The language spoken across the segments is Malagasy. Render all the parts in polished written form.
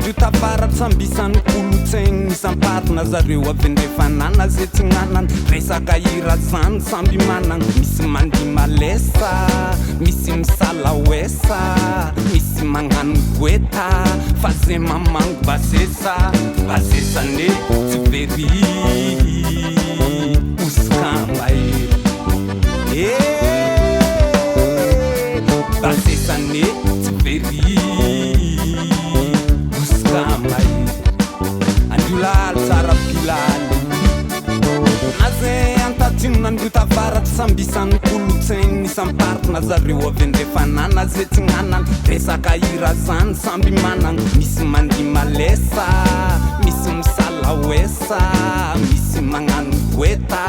nandrio tavaratra samby isan'ny kolontsaigny isam-paritra zareo avy andrefana na zay tsignanana resaka hira zany samby managna misy mandihy malesa misy misalaoesa misy magnano goeta fa zay mamango basesa basesane tsy very osika mahery eh basesane tsy very osika mahery andriolaly tsara pilaly na zay antatsimo nandrio tavaratra samby isan'ny kolontsaigny isam-paritra zareo avy andrefana na zay tsignanana resaka hira zany samby managna misy mandihy malesa misy misalaoesa misy magnano goeta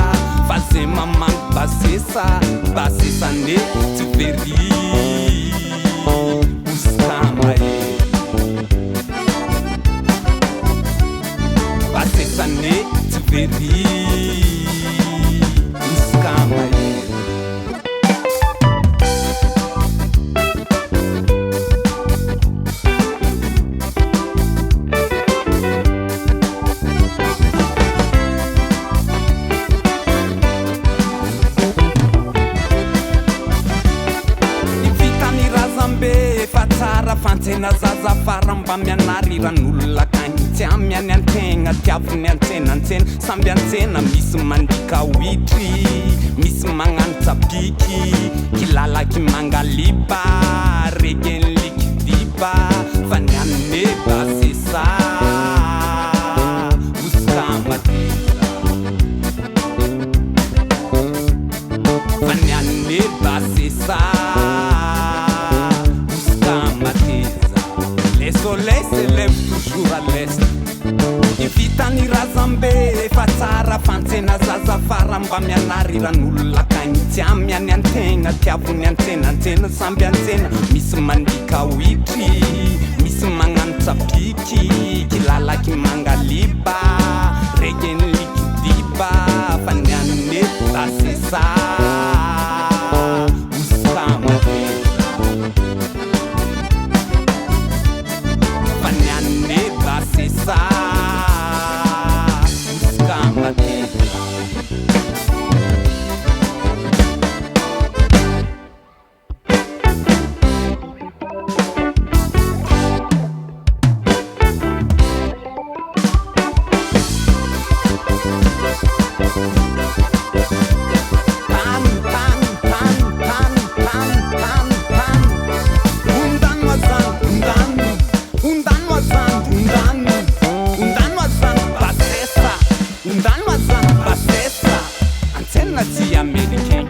fa zay mamango basesa basesane tsy very osika mahery basesane tsy very osika mahery. Ny vitany razambe efa tsara fantsena zaza fara mba mianary ran'olona akagny tsy amy any antegna tiaviny antsena antsena samby antsena misy mandika witry misy magnano tsapiky kilalaky mangaliba regeny likidiba fa ny anne basesa osika mateza fa ny anne basesa osika mateza. Le soleil se lève toujours à l'est. Ny vitany razambe efa tsara fantsena zaza fara mba mianary ran'olona akagny tsy amy any antegna tiavony antsena antsena samby antsena misy mandika witry misy magnano tsapiky kilalaky mangaliba regeny likidiba fa ny anne basesa osika mateza fa ny anne basesa osika mateza. Tany tany tany tany tany tany tany ondano azany ondano ondano azany ondano ondano azany basesa ondano azany basesa antsena tsy américain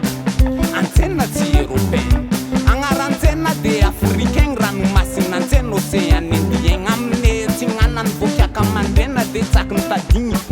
antsena tsy européen agnarantsena de africain ranomasina antsena océan Indien amine tsignanany vokiaka mandrena de tsaky nitadigny.